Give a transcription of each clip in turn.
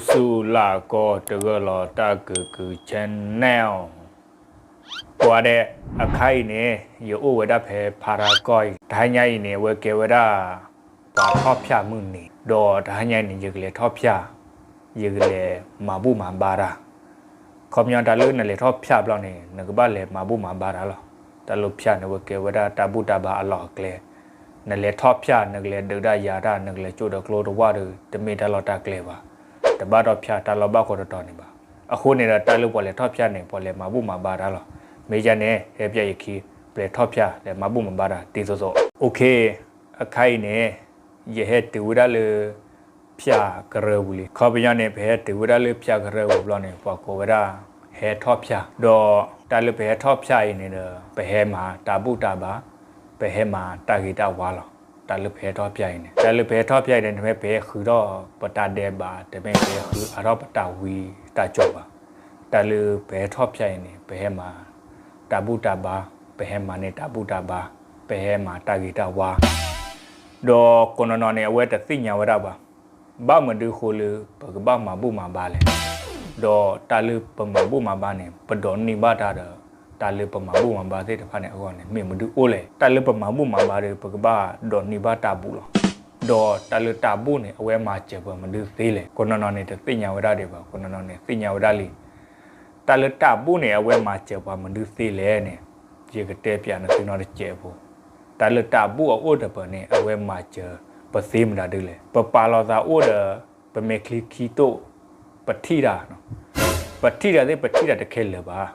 ဆူၣ်လၢ်ကီၢ်တဂၢၢ်လီၤ တၢ်ကုာ်ကုာ် channel ပှၤဒဲး, အခါအံၤန့ၣ် ယအိၣ်ဝဲဒၣ်ဖဲဖါတၢ်ကီၢ်အံၤ, တဟါညါအံၤန့ၣ် အဝဲကဲဝဲဒၣ် ပှၤထီၣ်ဖၠၣ်မုၢ်နံၤ, ဒီးတဟါညါအံၤန့ၣ် ယကလဲၤထီၣ်ဖၠၣ်, ယကလဲၤမၤဘူၣ်မၤဘါတၢ် ခီပညီတၢ်လၢနလဲၤထီၣ်ဖၠၣ်ဘျီန့ၣ် နကဘၣ်လဲၤမၤဘူၣ်မၤဘါတၢ်လီၤ. တၢ်လၢဖၠၣ်န့ၣ် အဝဲကဲဝဲဒၣ်တၢ်ဘူၣ်တၢ်ဘါအလီၢ်အကျဲ, နလဲၤထီၣ်ဖၠၣ် နကလဲၤဒုးတၢ်ယၤတၢ် နကလဲၤကၠိၣ်ဒီးကျိတဝၢ်ဒီး တမ့ၢ်တၢ်လီၢ်တၢ်ကျဲဘၣ်. တဘၣ်ဒီးဖၠၣ်တၢ်လီၢ်ဘၣ်ကီးတတီၤန့ၣ်ဘၣ်. အဃိန့ၣ်ဒီး တၢ်လၢပှၤလဲၤထီၣ်ဖၠၣ်န့ၣ် ပှၤလဲၤမၤဘူၣ်မၤဘါတၢ်လီၤ. မ့ၢ်ယၤန့ၣ် ဟဲပၠၣ်ယခံ ပလဲၤထီၣ်ဖၠၣ် လဲၤမၤဘူၣ်မၤဘါတၢ်ဒ်သိးသိး. OK, အခါအံၤန့ၣ် ယဟဲတုၤဝဲဒၣ်လၢ ဖၠၣ်ကရၢပူၤလံ. ခီပညီန့ၣ် ပဟဲတုၤဝဲဒၣ်လၢဖၠၣ်ကရၢပူၤဘျီန့ၣ် ပှၤကိးဝဲဒၣ် ဟဲထီၣ်ဖၠၣ်, ဒီးတၢ်လၢပဟဲထီၣ်ဖၠၣ်အံၤန့ၣ်ဒီး ပဟဲမၤတၢ်ဘူၣ်တၢ်ဘါ, ပဟဲမၤတၢ်ဂ့ၤတၢ်ဝါလီၤ. တၢ်လၢပဟဲထီၣ်ဖၠၣ်အံၤန့ၣ်, တၢ်လၢပဟဲထီၣ်ဖၠၣ်အံၤန့ၣ် တမ့ၢ်ပဟဲဃုထီၣ်ပတၢ်ဒဲးဘး, တမ့ၢ်ပဟဲဃုအါထီၣ်ပတၢ်ဝံတၢ်ကၠီဘၣ်. တၢ်လၢပဟဲထီၣ်ဖၠၣ်အံၤန့ၣ် ပဟဲမၤတၢ်ဘူၣ်တၢ်ဘါ, ပဟဲမၤန့ၢ်တၢ်ဘူၣ်တၢ်ဘါ, ပဟဲမၤတၢ်ဂ့ၤတၢ်ဝါ ဒီးကိးနီၢ်နီၢ်န့ၣ် အဝဲတသ့ၣ်ညါဝဲဒၣ်ဘၣ်. ဘၣ်မနုၤဃိလၢပကဘၣ်မၤဘူၣ်မၤဘါလဲၣ်. ဒီးတၢ်လၢပမၤဘူၣ်မၤဘါန့ၣ် ပဒိးန့ၢ်ဘၣ်တၢ်ဒီး တၢ်လၢပမၤဘူၣ်မၤဘါသ့ၣ်တဖၣ်န့ၣ်အဂီၢ်န့ၣ် မ့ၢ်မနုၤအိၣ်လဲၣ်. တၢ်လၢပမၤဘူၣ်မၤဘါဒီး ပကဘၣ်ဒိးန့ၢ်ဘၣ်တၢ်ဘူၣ်လီၤ. ဒီးတၢ်လၢတၢ်ဘူၣ်န့ၣ် အဝဲမၤစၢၤပှၤမနုၤသ့လဲၣ်. ကိးနီၢ်နီၢ်န့ၣ် တသ့ၣ်ညါဝဲဒၣ်ဒံးဘၣ်, ကိးနီၢ်နီၢ်န့ၣ် သ့ၣ်ညါဝဲဒၣ်လံ. တၢ်လၢတၢ်ဘူၣ်န့ၣ် အဝဲမၤစၢၤပှၤမနုၤသ့လဲၣ်န့ၣ် ယကတဲပၠးနသုနီတစဲးဖိ. တၢ်လၢတၢ်ဘူၣ်အအိၣ်တပၢၤန့ၣ် အဝဲမၤစၢၤပသ့မတၤဒုလဲၣ်. ပပာ်လီၤသးအိၣ်ဒီး ပမဲာ်ချံခံတိၢ်, ပထံၣ်တၢ်, ပထံၣ်တၢ်သ့ၣ် ပထံၣ်တၢ်တခဲလၢာ်ဘၣ်.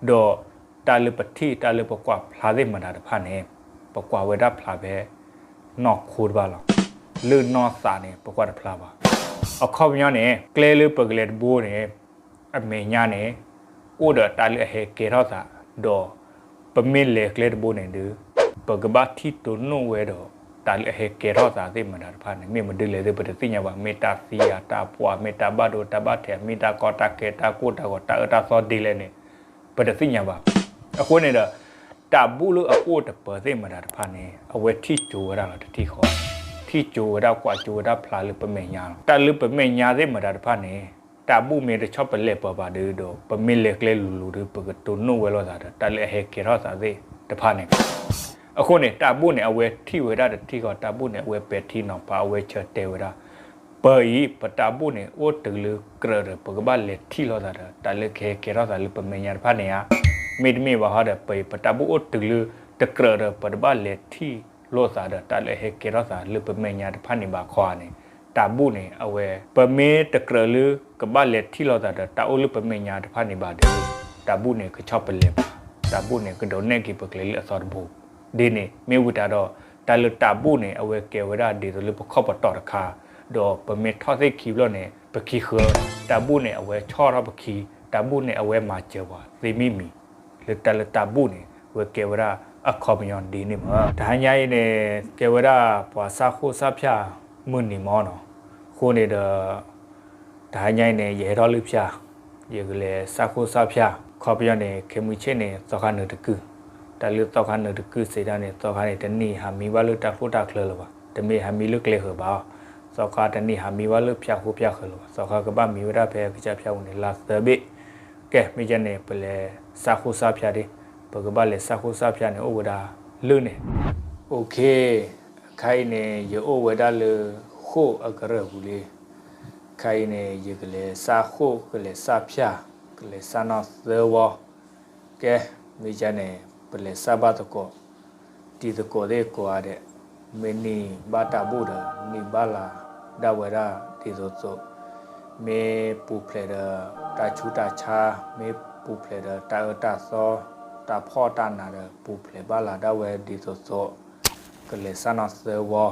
ဒီးတၢ်လၢပထံၣ် တၢ်လၢပကွၢ်ဖျါသ့ၣ်မတၤတဖၣ်န့ၣ် ပကွၢ်ဝဲဒၣ်ဖျါဖဲ နီၢ်ခိတဖၣ်လီၤ. လၢနီၢ်သးန့ၣ် ပကွၢ်တဖျါဘၣ်. အခီပညီန့ၣ် ကျဲလၢပကလဲၤတဘိန့ၣ် အမဲာ်ညါန့ၣ် အိၣ်ဒီးတၢ်လၢအဟဲကဲထီၣ်သး, ဒီးပမ့ၢ်လဲၤကျဲတဘိန့ၣ်ဒီး ပကဘၣ်ထံၣ်တိၢ်နီၣ်ဝဲဒီး တၢ်လၢအဟဲကဲထီၣ်သးသ့ၣ်မတၤတဖၣ်န့ၣ် မ့ၢ်မနုၤလဲၣ်သ့ၣ် ပတသ့ၣ်ညါဘၣ်. မ့ၢ်တၢ်သံဧါ, တၢ်ပှၢ်, မ့ၢ်တၢ်ဘၣ်ဒိတၢ်ဘၣ်ထဲး, မ့ၢ်တၢ်ကီတၢ်ခဲ, တၢ်ကိၢ်တၢ်ဂီၤ, တၢ်အၢတၢ်သီဒ်လဲၣ်န့ၣ် ပတသ့ၣ်ညါဘၣ်. အဃိန့ၣ်ဒီး တၢ်ဘူၣ်လၢအအိၣ်တပၢၤသ့ၣ်မတၤတဖၣ်န့ၣ် အဝဲထံၣ်ကၠိဝဲဒၣ်လီၤတထံၣ်ဃီ, ထံၣ်ကၠိဝဲဒၣ်ကွၢ်ကၠိဝဲဒၣ်ဖျါလၢပမဲာ်ညါလီၤ. တၢ်လၢပမဲာ်ညါသ့ၣ်မတၤတဖၣ်န့ၣ် တၢ်ဘူၣ်မ့ၢ်တဆီၣ်ပလဲၢ်ပၢၤဘၣ်ဒီး ပမ့ၢ်လဲၤကျဲလိၤလိၤဒီး ပကတိၢ်နီၣ်ဝဲလိာ်သးဒီး တၢ်လၢအဟဲကဲထီၣ်သးသ့ၣ်တဖၣ်န့ၣ် အဃိန့ၣ် တၢ်ဘူၣ်န့ၣ် အဝဲထံၣ်ဝဲဒၣ်တထံၣ်ဃီ, တၢ်ဘူၣ်န့ၣ် အဝဲပဲာ်ထံနီၤဖး, အဝဲဆၢတဲာ်ဝဲဒၣ် ပၢ်အံၤ ပတၢ်ဘူၣ်န့ၣ် အိၣ်တုၤလၢကြၢးဒီး ပကဘၣ်လဲၤထံၣ်လိာ်သးဒီး တၢ်လၢကဟဲကဲထီၣ်သးလၢပမဲာ်ညါတဖၣ်န့ၣ်ဧါ. မ့တမ့ၢ်ဘၣ်ဟီဒီး ပတၢ်ဘူၣ်အိၣ်တုၤလၢတကြၢးဒီး ပတဘၣ်လဲၤထံၣ်လိာ်သးဒီး တၢ်လၢအဟဲကဲထီၣ်သးလၢပမဲာ်ညါတဖၣ်န့ၣ်ဘၣ်ခီဧါန့ၣ်, တၢ်ဘူၣ်န့ၣ် အဝဲ ပမ့ၢ်တကြၢးလၢကဘၣ်လဲၤထံၣ်လိာ်သးဒီး တၢ်အိၣ်လၢပမဲာ်ညါတဖၣ်န့ၣ်ဘၣ်ဒီး တၢ်ဘူၣ်န့ၣ် ကဆီၣ်ပလဲၢ်ပၢၤ, တၢ်ဘူၣ်န့ၣ် ကဒိးနဲၣ်က့ၤပကျဲလၢအသီတဘိ ဒ်န့ၣ် မ့ၢ်ဝံၤတၢ်ဒီး တၢ်လၢတၢ်ဘူၣ်န့ၣ် အဝဲကဲဝဲဒၣ်ဒ်သိးလၢပခီၣ်ပတီၢ်တခါ, ဒီးပမ့ၢ်ထီၣ်သ့ၣ်ခံဘျီန့ၣ် ပခံဃၢ, တၢ်ဘူၣ်န့ၣ် အဝဲဆီၣ်ထီၣ်ပခံ, တၢ်ဘူၣ်န့ၣ် အဝဲမၤစၢၤပှၤသ့မ့ၢ်မံၤ, လၢတၢ်လၢတၢ်ဘူၣ်န့ၣ် အဝဲကဲဝဲဒၣ်အခီပညီဒ်န့ၣ်မး. တဟါညါအံၤန့ၣ် ကဲဝဲဒၣ်ပှၤစၢ်ဃိၣ်စၢ်ဖၠၣ်မုၢ်နံၤမးနီၤ, အဃိန့ၣ်ဒီး တဟါညါအံၤန့ၣ် ယဟဲထီၣ်လၢဖၠၣ်, ယကလဲၤစၢ်ဃိၣ်စၢ်ဖၠၣ်, ခီပညီန့ၣ် ခဲမုၢ်ဆ့ၣ်န့ၣ် သီခါနုာ်တကုၢ်, တၢ်လၢသီခါနုာ်တကုၢ်စံးဒ်န့ၣ် သီခါန့ၣ် တနံၣ်ဟးမံဘၣ်လၢတၢ်ကျိၣ်တၢ်ချၢလၢၤဘၣ်, တမ့ၢ်ဟးမံလၢကျဲဃၢၤဘၣ်, သီခါတနံၣ်ဟးမံဘၣ်လၢဖၠၣ်ဃိဖၠၣ်ဃၢၤလၢၤဘၣ်, သီခါကဘၣ်မံဝဲဒၣ်ဖဲကစၢ်ဖၠၣ်ပူၤန့ၣ် လါသၢဘ့ၣ်. ကဲ မ့ၢ်ကဲန့ၣ် ပလဲၤစၢ်ဃိၣ်စၢ်ဖၠၣ်ဒၣ်, ပကဘၣ်လဲၤစၢ်ဃိၣ်စၢ်ဖၠၣ်န့ၣ် အိၣ်ဝဲဒၣ်လၢန့ၣ် OK, အခါအံၤန့ၣ် ယအိၣ်ဝဲဒၣ်လၢဃိၣ်အကရၢၢ်ပူၤလံ. အခါအံၤန့ၣ် ယကလဲၤစၢ်ဃိၣ် ကလဲၤစၢ်ဖၠၣ်, ကလဲၤစၢ်နီၢ်သၢဝီ. ကဲ မ့ၢ်ကဲန့ၣ် ပလဲၤစၢ်ဘၣ်သကိး, တံၤသကိးသ့ၣ်ကိးဂၤဒဲး, မ့ၢ်နံၣ်ဘၣ်တၢ်ဘူၣ်ဒီး နံၣ်ဘၣ်လၤဒၣ်ဝဲဒၣ်ဒ်သိးသိး, မ့ၢ်ပူၤဖျဲးဒီးတၢ်ဆူးတၢ်ဆါ, မ့ၢ်ပူၤဖျဲးဒီးတၢ်အၢတၢ်သီ, တၢ်ဖှီၣ်တၢ်နးဒီး ပူၤဖျဲးဘၣ်လၤဒၣ်ဝဲဒ်သိးသိး, ကလဲၤစၢ်နီၢ်သၢဝီ.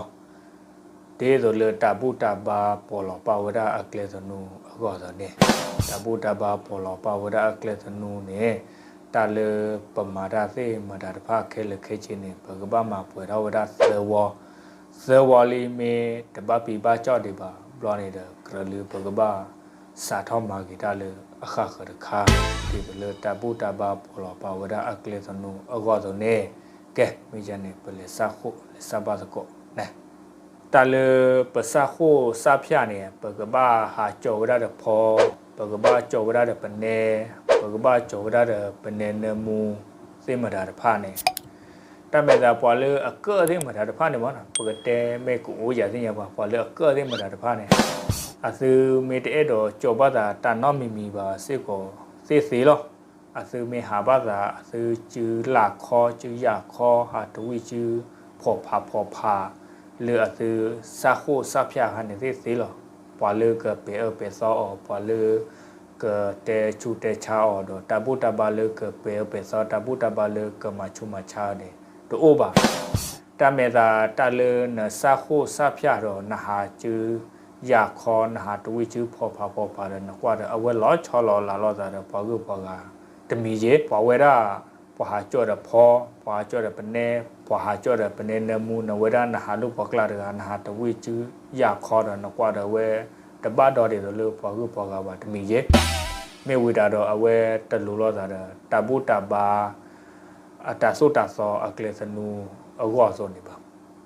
ဒ်သိးလၢတၢ်ဘူၣ်တၢ်ဘါပီၢ်လီၤပာ်ဝဲဒၣ်အကျဲသနူအဂီၢ်သန့ၣ်, တၢ်ဘူၣ်တၢ်ဘါပီၢ်လီၤပာ်ဝဲဒၣ်အကျဲသနူန့ၣ်, တၢ်လၢပမၤတၢ်သ့ၣ်မတၤတဖၣ်ခဲလၢာ်ခဲဆ့န့ၣ် ပကဘၣ်မၤပှဲၤထီၣ်ဝဲဒၣ်သၢဝီ. သၢဝီလံမ့ၢ်တဘၣ်ပံဘၣ်ကၠီၣ်ဒံးဘၣ်ဘျီန့ၣ်ဒီး ကြၢးလၢပကဘၣ်စးထီၣ်မၤဂ့ၤတၢ်လၢအဃၣ်ဃၢၤတခါ, ဒ်သိးလၢတၢ်ဘူၣ်တၢ်ဘါပီၢ်လီၤပာ်ဝဲဒၣ်အကျဲသနူအဂီၢ်သန့ၣ်. ကဲ မ့ၢ်ကဲန့ၣ် ပလဲၤစၢ်ဃိၣ် လဲၤစၢ်ဘၣ်သကိးန့ၣ်. တၢ်လၢပစၢ်ဃိၣ်စၢ်ဖၠၣ်န့ၣ် ပကဘၣ်ဟးကၠီၤဝဲဒၣ်ဒီးဖီ, ပကဘၣ်ကၠီၤဝဲဒၣ်ဒီးပနဲ, ပကဘၣ်ကၠီၤဝဲဒၣ်ဒီးပနဲနၢမူ သ့ၣ်မတၤတဖၣ်န့ၣ်, တၢ်မဲာ်သးပှၤလၢအကၢၣ်သ့ၣ်မတၤတဖၣ်န့ၣ်မ့ၢ်နီၤ, ပကတဲမ့ၢ်ကအိၣ်ယၤသ့ၣ်ညါပှၤ, ပှၤလၢအကၢၣ်သ့ၣ်မတၤတဖၣ်န့ၣ်, အသုမ့ၢ်တအဲၣ်ဒိးကၠီၤဘၣ်သးတၢ်နီတမံၤမံၤဘၣ်စ့ၢ်ကီးသ့ၣ်သ့လီၤ. အသုမ့ၢ်ဟးဘၣ်သး အသုစုလၢ်ခီ စုယၣ်ခီ ဟးတဝံၣ်စုဖီၣ်ဖးဖီၣ်ဖး လၢအသုစၢ်ဃိၣ်စၢ်ဖၠၣ်ခါန့ၣ်သ့ၣ်သ့လီၤ. ပှၤလၢကပဲာ်အၢပဲာ်သီအီၤ, ပှၤလၢကတဲဆူးတဲဆါအီၤ, ဒီးတၢ်ဘူၣ်တၢ်ဘါလၢကပဲာ်အၢပဲာ်သီ, တၢ်ဘူၣ်တၢ်ဘါလၢကမၤဆူးမၤဆါန့ၣ် တအိၣ်ဘၣ်. တၢ်မဲာ်သးတၢ်လၢနစၢ်ဃိၣ်စၢ်ဖၠၣ်ဒီး နဟးစုယၣ်ခီ နဟးတဝံၣ်စုဖီၣ်ဖးဖီၣ်ဖးဒီး နကွၢ်ဒီး အဝဲလီၤဆီလီၤလးလိာ်သးဒီးပှၤဂုၤပှၤဂၤတမံၤယဲၢ်. ပှၤဝဲဒၣ် ပှၤဟးကၠီၤဒီးဖီ, ပှၤဟးကၠီၤဒီးပနဲ, ပှၤဟးကၠီၤဒီးပနဲနၢမူ, နဝဲဒၣ်နဟးလိာ်ပှၤကျါတဂၤ နဟးတဝံၣ်စုယၣ်ခီဒီး နကွၢ်ဒီးအဝဲတဘၣ်ဒီဒ်သိးလၢပှၤဂုၤပှၤဂၤဘၣ်တမံၤယဲၢ်. မ့ၢ်ဝံၤတၢ်ဒီး အဝဲတလိၤလိာ်သးဒီး တၢ်ဘူၣ်တၢ်ဘါ အတၢ်သိၣ်တၢ်သီအကျဲသနူအဂီၢ်အသိးန့ၣ်ဘၣ်.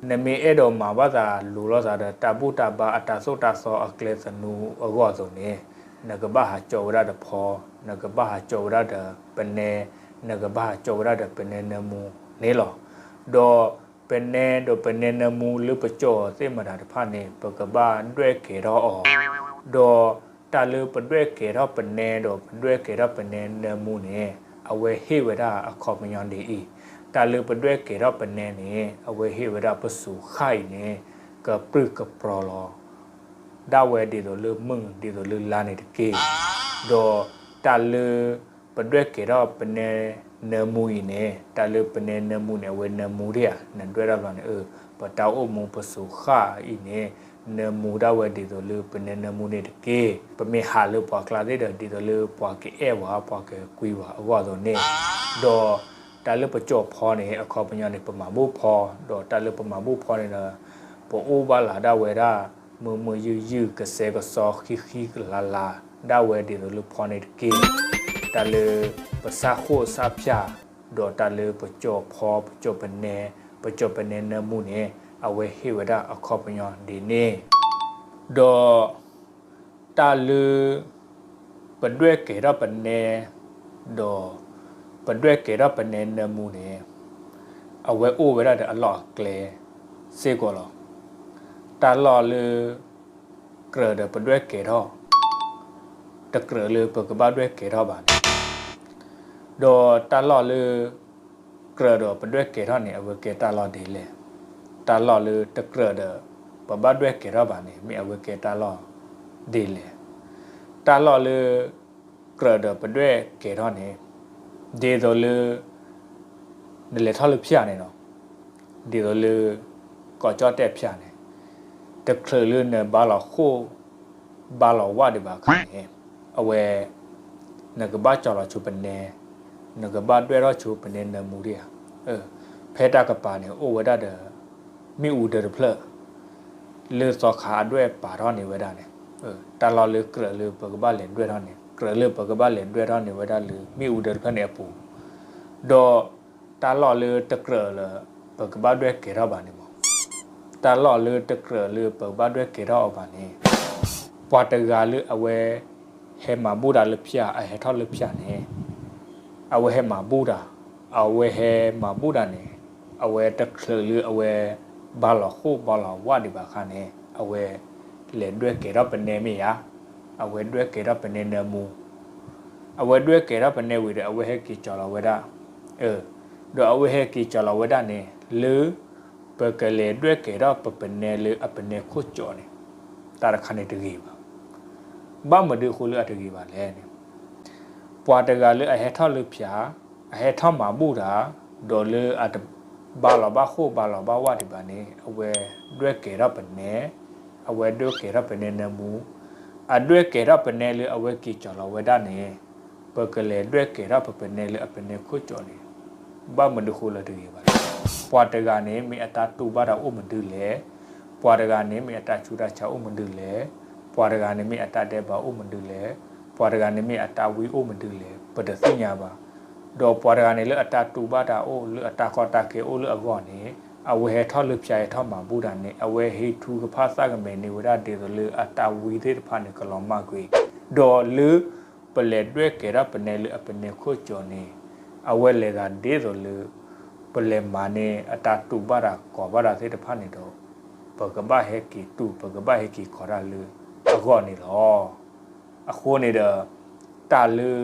နမ့ၢ်အဲၣ်ဒိးမၤဘၣ်သးလိၤလိာ်သးဒီး တၢ်ဘူၣ်တၢ်ဘါအတၢ်သိၣ်တၢ်သီအကျဲသနူအဂီၢ်အသိးန့ၣ်, နကဘၣ်ဟးကၠီၤဝဲဒၣ်ဒီးဖီ, နကဘၣ်ဟးကၠီၤဝဲဒၣ်ဒီးပနဲ, နကဘၣ်ဟးကၠီၤဝဲဒၣ်ဒီးပနဲနၢမူန့ၣ်လီၤ. ဒီးပနဲဒီးပနဲနၢမူလၢပကၠီၤသ့ၣ်မတၤတဖၣ်န့ၣ် ပကဘၣ်ဒွဲၣ်ကဲၤထီၣ်အီၤ, ဒီးတၢ်လၢပဒွဲၣ်ကဲၤထီၣ်ပနဲဒီးပဒွဲၣ်ကဲၤထီၣ်ပနဲနၢမူန့ၣ် အဝဲဟ့ၣ်ဝဲဒၣ်အခီပညီဒ်အံၤ, တၢ်လၢပဒွဲၣ်ကဲၤထီၣ်ပနဲန့ၣ် အဝဲဟ့ၣ်ဝဲဒၣ်ပစူးဃၣ်အံၤန့ၣ် ကပြုၢ်ကပြီၤလီၤ ဒၣ်ဝဲဒ်သိးလၢမုၢ် ဒ်သိးလၢလါန့ၣ်တက့ၢ်. ဒီးတၢ်လၢပဒွဲၣ်ကဲၤထီၣ်ပနဲနၢမူအံၤန့ၣ်, တၢ်လၢပနဲနၢမူန့ၣ် အဝဲနၢမူဒၣ်ဧါ, နဒွဲၣ်ထီၣ်ဘျီန့ၣ် အၢ ပတၢ်အိၣ်မူပစူးဃၣ်အံၤန့ၣ် နၢမူဒၣ်ဝဲဒ်သိးလၢပနဲနၢမူန့ၣ်တက့ၢ်. ပမ့ၢ်ဟးလၢပှၤကျါသ့ၣ်ဒီး ဒ်သိးလၢပှၤကအဲၣ်ဝဲ ပှၤကကွံဝဲအဂီၢ်အသိးန့ၣ်, ဒီးတၢ်လၢပကၠီၤဖီန့ၣ် အခီပညီန့ၣ် ပမၤဘူၣ်ဖီ, ဒီးတၢ်လၢပမၤဘူၣ်ဖီန့ၣ်ဒီး ပအိၣ်ဘၣ်လၢဒၣ်ဝဲဒၣ် မုာ်မုာ်ယုၢ်ယုၢ် ကစဲကစီ ဃံဃံလၤလၤ ဒၣ်ဝဲဒ်သိးလၢဖီန့ၣ်တက့ၢ်. တၢ်လၢပစၢ်ဃိၣ်စၢ်ဖၠၣ် ဒီးတၢ်လၢပကၠီၤဖီ ပကၠီၤပနဲ ပကၠီၤပနဲနၢမူန့ၣ် အဝဲဟ့ၣ်ဝဲဒၣ်အခီပညီဒ်န့ၣ်, ဒီး တၢ်လၢပဒွဲၣ်ကဲၤထီၣ်ပနဲ ဒီးပဒွဲၣ်ကဲၤထီၣ်ပနဲနၢမူန့ၣ် အဝဲအိၣ်ဝဲဒၣ်ဒီးအလီၢ်အကျဲစ့ၢ်ကီးလီၤ. တၢ်လီၢ်လၢကြၢးဒီးပဒွဲၣ်ကဲၤထီၣ် တကြၢးလၢပကဘၣ်ဒွဲၣ်ကဲၤထီၣ်ဘၣ်န့ၣ်, ဒီးတၢ်လီၢ်လၢကြၢးဒီးပဒွဲၣ်ကဲၤထီၣ်န့ၣ် အဝဲကဲတၢ်လီၢ်ဒ်လဲၣ်. တၢ်လီၢ်လၢတကြၢးဒီးပဘၣ်ဒွဲၣ်ကဲၤထီၣ်ဘၣ်န့ၣ် မ့ၢ်အဝဲကဲတၢ်လီၢ်ဒ်လဲၣ်. တၢ်လီၢ်လၢကြၢးဒီးပဒွဲၣ်ကဲၤထီၣ်န့ၣ် ဒ်သိးလၢ နလဲၤထီၣ်လၢဖၠၣ်န့ၣ်လီၤ. ဒ်သိးလၢ ကီၢ်ကၠီၣ်တဲၣ်ဖၠၣ်န့ၣ် တချုးလၢနဘါလီၤဃိၣ် ဘါလီၤဝၣ်ဒံးဘၣ်ခါန့ၣ် အဝဲ နကဘၣ်ကၠီၤလီၤဆူပနဲ, နကဘၣ်ဒွဲၣ်ထီၣ်ဆူပနဲနၢမူဒံးဧါ. ဖဲတၢ်ကပၤန့ၣ် အိၣ်ဝဲဒၣ်ဒီး မ့ၣ်အူဒၢတဖျၢၣ် လၢသီခါအဒွဲၣ်ပာ်ထီၣ်န့ၢ်ဝဲဒၣ်န့ၣ်, တၢ်လီၢ်လၢကြၢးလၢပကဘၣ်လဲၤဒွဲၣ်ထီၣ်န့ၣ် ကြၢးလၢပကဘၣ်လဲၤဒွဲၣ်ထီၣ်န့ၢ်ဝဲဒၣ်လၢမ့ၣ်အူဒၢတဖျၢၣ်န့ၣ်အပူၤ, ဒီးတၢ်လီၢ်လၢတကြၢးလၢပကဘၣ်ဒွဲၣ်ကဲၤထီၣ်ဘၣ်န့ၣ်မး, တၢ်လီၢ်လၢတကြၢးလၢပကဘၣ်ဒွဲၣ်ကဲၤထီၣ်အီၤဘၣ်န့ၣ် ပှၤတဂၤလၢအဝဲ ဟဲမၤဘူၣ်တၢ်လၢဖၠၣ် အဟဲထီၣ်လၢဖၠၣ်န့ၣ် အဝဲဟဲမၤဘူၣ်တၢ်, အဝဲဟဲမၤဘူၣ်တၢ်န့ၣ် အဝဲတချုးလၢအဝဲ ဘါလီၤဃိၣ်ဘါလီၤဝၣ်ဒံးဘၣ်ခါန့ၣ် အဝဲ လဲၤဒွဲၣ်ကဲၤထီၣ်ပနဲမ့ၢ်ဧါ, အဝဲဒွဲၣ်ကဲၤထီၣ်ပနဲနၢမူ, အဝဲဒွဲၣ်ကဲၤထီၣ်ပနဲဝံၤဒီး အဝဲဟဲက့ၤကၠီၤလီၤဝဲဒၣ်, ဒီးအဝဲဟဲက့ၤကၠီၤလီၤဝဲဒၣ်န့ၣ် လၢ ပကလဲၤဒွဲၣ်ကဲၤထီၣ်ပပနဲလၢအပနဲခိၣ်ကၠီန့ၣ် တၢ်တခါန့ၣ်တဂ့ၤဘၣ်. ဘၣ်မနုၤအဃိလၢအတဂ့ၤဘၣ်လဲၣ်န့ၣ်, ပှၤတဂၤလၢအဟဲထီၣ်လၢဖၠၣ်, အဟဲထီၣ်မၤဘူၣ်တၢ်, ဒီးလၢအတဘါလီၤဘၣ်ဃိၣ်ဘါလီၤဘၣ်ဝၣ်ဒံးဘၣ်န့ၣ် အဝဲဒွဲၣ်ကဲၤထီၣ်ပနဲ, အဝဲဒွဲၣ်ကဲၤထီၣ်ပနဲနၢမူ, အဒွဲၣ်ကဲၤထီၣ်ပနဲလၢအဝဲက့ၤကၠီၤလီၤဝဲဒၣ်န့ၣ် ပကလဲၤဒွဲၣ်ကဲၤထီၣ်ပပနဲလၢအပနဲခိၣ်ကၠီန့ၣ် ဘၣ်မနုၤဃိလၢတဂ့ၤဘၣ်လဲၣ်. ပှၤတဂၤန့ၣ်မ့ၢ်အတၢ်တူၢ်ဘၣ်တၢ်အိၣ်မနုၤလဲၣ်, ပှၤတဂၤန့ၣ်မ့ၢ်အတၢ်ဆူးတၢ်ဆါအိၣ်မနုၤလဲၣ်, ပှၤတဂၤန့ၣ်မ့ၢ်အတၢ်ဒဲးဘးအိၣ်မနုၤလဲၣ်, ပှၤတဂၤန့ၣ်မ့ၢ်အတၢ်ဝံအိၣ်မနုၤလဲၣ် ပတသ့ၣ်ညါဘၣ်. ဒီးပှၤတဂၤန့ၣ်လၢအတၢ်တူၢ်ဘၣ်တၢ်အိၣ်လၢအတၢ်ကီတၢ်ခဲအိၣ်လၢအဂီၢ်န့ၣ် အဝဲဟဲထီၣ်လၢဖၠါဟဲထီၣ်မၤဘူၣ်တၢ်န့ၣ် အဝဲဟံးထူကဖၣ်သၣ်ကမဲာ်န့ၢ်ဝဲဒၣ်ဒ်သိးလၢအတၢ်ဝံသ့ၣ်တဖၣ်န့ၣ် ကလီၤမၢ်ကွံာ်, ဒီးလၢ ပလဲၤဒွဲၣ်ကဲၤထီၣ်ပနဲလၢအပနဲခိၣ်ကၠီန့ၣ် အဝဲလဲၤသးဒ်သိးလၢ ပလဲၤမၤန့ၢ်အတၢ်တူၢ်ဘၣ်တၢ်ကီၤဘၣ်တၢ်သ့ၣ်တဖၣ်န့ၣ်ဒီး ပကဘၣ်ဟဲက့ၤတူၢ် ပကဘၣ်ဟဲက့ၤကီၤတၢ်လၢအဂီၢ်န့ၣ်လီၤ. အဃိန့ၣ်ဒီး တၢ်လၢ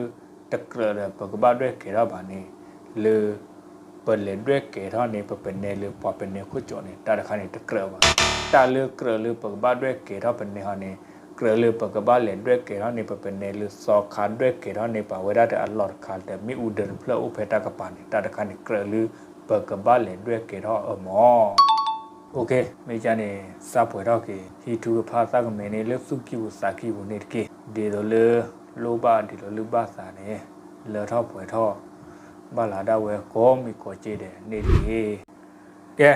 တကြၢးဒီးပကဘၣ်ဒွဲၣ်ကဲၤထီၣ်ဘၣ်န့ၣ် လၢ ပလဲၤဒွဲၣ်ကဲၤထီၣ်န့ၣ် ပပနဲလၢပှၤပနဲခိၣ်ကၠီန့ၣ် တၢ်တခါန့ၣ်တကြၢးဘၣ်. တၢ်လၢကြၢးလၢပကဘၣ်ဒွဲၣ်ကဲၤထီၣ်ပနဲဟီန့ၣ် ကြၢးလၢပကဘၣ်လဲၤဒွဲၣ်ကဲၤထီၣ်န့ၣ် ပပနဲလၢ စီၤခါဒွဲၣ်ကဲၤထီၣ်န့ၣ် ပာ်ဝဲဒၣ်ဒီးအလီၢ်တခါဒီး မ့ၣ်အူဒၢတဖျၢၣ်အိၣ်ဖဲတၢ်ကပၤန့ၣ် တၢ်တခါန့ၣ်ကြၢးလၢ ပကဘၣ်လဲၤဒွဲၣ်ကဲၤထီၣ်အၢမၢ်. မ့ၢ်ကန့ၣ် စၢ်ပှဲၤထီၣ်က့ၤ ဟံးထူကဖၣ်သၣ်ကမဲာ်န့ၣ်လၢသူၣ်ကံၢ်ပူၤသးကံၢ်ပူၤန့ၣ်တက့ၢ်. ဒ်သိးလၢ လိၣ်ဘၣ်ဒ်သိးလၢဘၣ်သးန့ၣ် လၢထီၣ်ပှဲၤထီၣ် ဘၣ်လၢဒၣ်ဝဲကိးမံၤကိးက့ဒဲးန့ၣ်တက့ၢ်. ကဲ,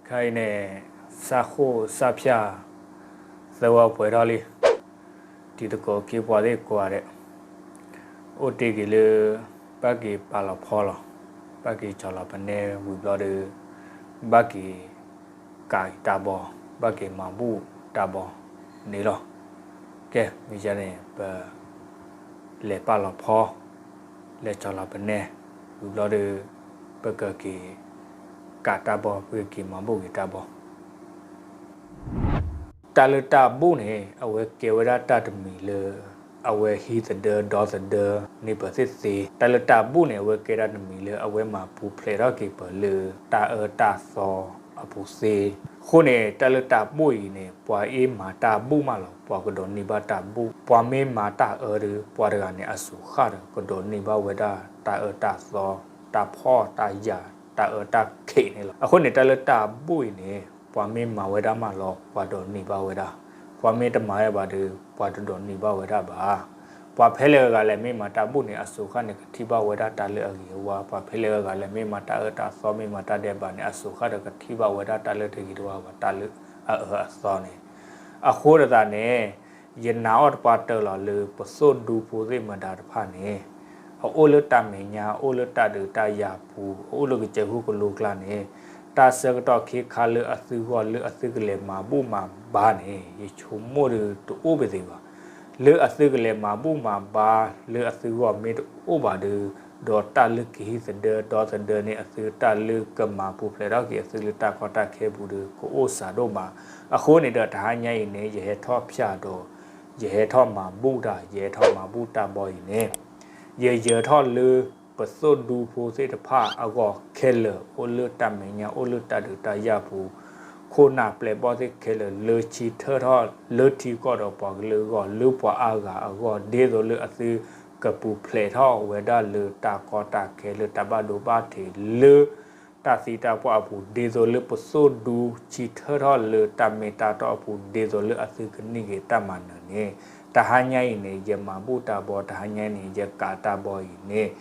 ခဲအံၤန့ၣ် စၢ်ဃိၣ်စၢ်ဖၠၣ် သၢဝီပှဲၤထီၣ်လံ. တံၤသကိးက့ပှၤသ့ၣ်ကိးဂၤဒဲး အိၣ်တ့ၢ်က့ၤလၢ ဘၣ်က့ၤပာ်လီၤဖီလီၤ, ဘၣ်က့ၤကၠီၤလီၤပနဲဝံၤဘျီဒီး ဘၣ်က့ၤ ကးတၢ်ဘီ, ဘၣ်က့ၤမၤဘူၣ်တၢ်ဘီန့ၣ်လီၤ. ကဲ, မ့ၢ်ယၤန့ၣ် ပ လဲၤပာ်လီၤဖီ, လဲၤကၠီၤလီၤပနဲ ဝံၤဘျီဒီး ပကက့ၤ ကးတၢ်ဘီ ပကက့ၤမၤဘူၣ်က့ၤတၢ်ဘီ တၢ်လၢတၢ်ဘူၣ်န့ၣ် အဝဲကဲဝဲဒၣ်တၢ်တမံၤလၢ အဝဲဟံးသဒၢဒီသဒၢန့ၢ်ပသ့ၣ်သ့. တၢ်လၢတၢ်ဘူၣ်န့ၣ် အဝဲကဲဒၣ်တမံၤလၢအဝဲမၤပူၤဖျဲးထီၣ်က့ၤပှၤလၢတၢ်အၢတၢ်သီအပူၤသ့. အဃိန့ၣ် တၢ်လၢတၢ်ဘူၣ်အံၤန့ၣ် ပှၤအ့ၣ်မၤတၢ်ဘူၣ်မးလီၤ ပှၤကဒိးန့ၢ်ဘၣ်တၢ်ဘူၣ်, ပှၤမ့ၢ်မၤတၢ်အၢဒီး ပှၤတဂၤန့ၣ် အစိၤဃၣ်ဒီးကဒိးန့ၢ်ဘၣ်ဝဲဒၣ်တၢ်အၢတၢ်သီ, တၢ်ဖှီၣ်တၢ်ယာ်, တၢ်အၢတၢ်ခံးန့ၣ်လီၤ. အဃိန့ၣ် တၢ်လၢတၢ်ဘူၣ်အံၤန့ၣ် ပှၤမ့ၢ်မၤဝဲဒၣ်မးလီၤ ပှၤဒိးန့ၢ်ဘၣ်ဝဲဒၣ်, ပှၤမ့ၢ်တမၤဝဲဘၣ်ဒီး ပှၤတဒိးန့ၢ်ဘၣ်ဝဲဒၣ်ဘၣ်. ပှၤဖဲလဲၣ်ဂၤလဲၣ်မ့ၢ်မၤတၢ်ဘူၣ်န့ၣ် အစိၤဃၣ်န့ၣ် ကထံၣ်ဘၣ်ဝဲဒၣ်တၢ်လၢအဂ့ၤအဝါ, ပှၤဖဲလဲၣ်ဂၤလဲၣ်မ့ၢ်မၤတၢ်အၢတၢ်သီ မ့ၢ်မၤတၢ်ဒဲးဘးန့ၣ် အစိၤဃၣ်ဒီးကထံၣ်ဘၣ်ဝဲဒၣ်တၢ်လၢတဂ့ၤတဝါဘၣ် တၢ်လၢအအၢအသီန့ၣ်. အဃိသတးန့ၣ် ယနာ်အီၤတပှၢ်တၢၢ်လီၤလၢ ပသိၣ်ဒူဖိသ့ၣ်မတၤတဖၣ်န့ၣ် အအိၣ်လၢတၢ်မဲာ်ညါ အအိၣ်လၢတၢ်ဒုးတၢ်ယၤပူၤ အအိၣ်လၢကစၢၢ်ခိၣ်ကလိကျါန့ၣ် တၢ်ဆၢကတီၢ်ခ့ခါလၢအသုဂီၢ်လၢအသုကလဲၤမၤဘူၣ်မၤဘါန့ၣ် ယဆိကမိၣ်ဒီးတအိၣ်ပသ့ဘၣ်. လၢအသုကလဲၤမၤဘူၣ်မၤဘါ လၢအသုဂီၢ်မ့ၢ်တအိၣ်ဘၣ်ဒီး ဒီးတၢ်လၢကဟံးသဒၢဒီသဒၢန့ၢ်အသု တၢ်လၢကမၤပူၤဖျဲးထီၣ်က့ၤအသုလၢတၢ်ကီတၢ်ခဲပူၤဒီး ကအိၣ်စှၤဒိၣ်မး. အဃိန့ၣ်ဒီး တဟါညါအံၤန့ၣ် ယဟဲထီၣ်ဖၠၣ်ဒီး ယဟဲထီၣ်မၤဘူၣ်တၢ် ယဟဲထီၣ်မၤဘူၣ်တၢ်ဘီအံၤန့ၣ် ယယၢၤထီၣ်လၢ ပသိၣ်ဒူဖိသ့ၣ်တဖၣ်အဂီၢ်ခဲလၢာ် အိၣ်လၢတၢ်မဲာ်ညါ အိၣ်လၢတၢ်ဒုးတၢ်ယၤပူၤ ခိၣ်နၢ်ပျဲၢ်ဘီၣ်သ့ၣ်ခဲလၢာ် လၢဆံထၢၣ်ထီၣ်လၢထံကီၢ်ဒီးပှၤကလုာ်အဂီၢ် လၢပှၤအါဂၤအဂီၢ် ဒ်သိးလၢအသုကပူၤဖျဲးထီၣ်ဝဲဒၣ်လၢတၢ်ကီတၢ်ခဲ လၢတၢ်ဘၣ်ဒိဘၣ်ထံး လၢ တၢ်သံတၢ်ပှၢ်အပူၤ ဒ်သိးလၢပသိၣ်ဒူဆံထၢၣ်ထီၣ်လၢတၢ်မ့ၢ်တၢ်တီအပူၤ ဒ်သိးလၢအသုကန့ၢ်က့ၤတၢ်မၤနၢၤန့ၣ် တဟါညါအံၤန့ၣ် ယမၤဘူၣ်တၢ်ဘီ တဟါညါအံၤန့ၣ် ယကးတၢ်ဘီအံၤန့ၣ်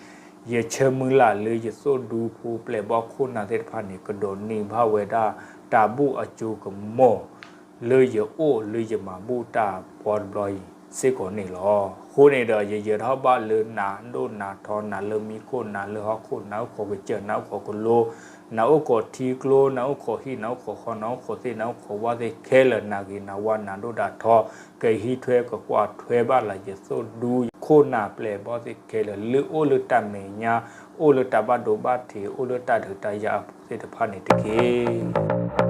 ယဆၢမုၢ်လၢ်လၢယသိၣ်ဒူဖိပျဲၢ်ဘီၣ်ခိၣ်နၢ်သ့ၣ်တဖၣ်န့ၣ် ကဒိးန့ၢ်ဘၣ်ဝဲဒၣ်တၢ်ဘူၣ်အစိကမီၤ လၢယအိၣ်လၢယမၤဘူၣ်တၢ်ဘီတဘျီအံၤစ့ၢ်ကီးန့ၣ်လီၤ. အဃိန့ၣ်ဒီး ယယၢၤထီၣ်ဘၣ်လၢနၤဒိၣ်နၤထီ နၤလၢမံခိၣ် နၤလၢဟီၣ်ခိၣ် နၤအိၣ်ခိးကစၢၢ် နၤအိၣ်ခိးကလိ နၤအိၣ်ခိးထံကျိ နၤအိၣ်ခိးဟံၣ် နၤအိၣ်ခိးဃီ နၤအိၣ်ခိးသ့ၣ် နၤအိၣ်ခိးဝၣ်သ့ၣ်ခဲလၢာ် နၤဂ့ၤနၤဝါ နၤဒိၣ်နၤထီ ကဟံးထွဲကကွၢ်ထွဲဘၣ်လၢယသိၣ်ဒူ ခိၣ်နၢ်ပျဲၢ်ဘီၣ်သ့ၣ်ခဲလၢာ် လၢအိၣ်လၢတၢ်မဲာ်ညါ အိၣ်လၢတၢ်ဘၣ်ဒိဘၣ်ထံး အိၣ်လၢတၢ်ဒုးတၢ်ယၤအပူၤသ့ၣ်တဖၣ်န့ၣ်တက့ၢ်.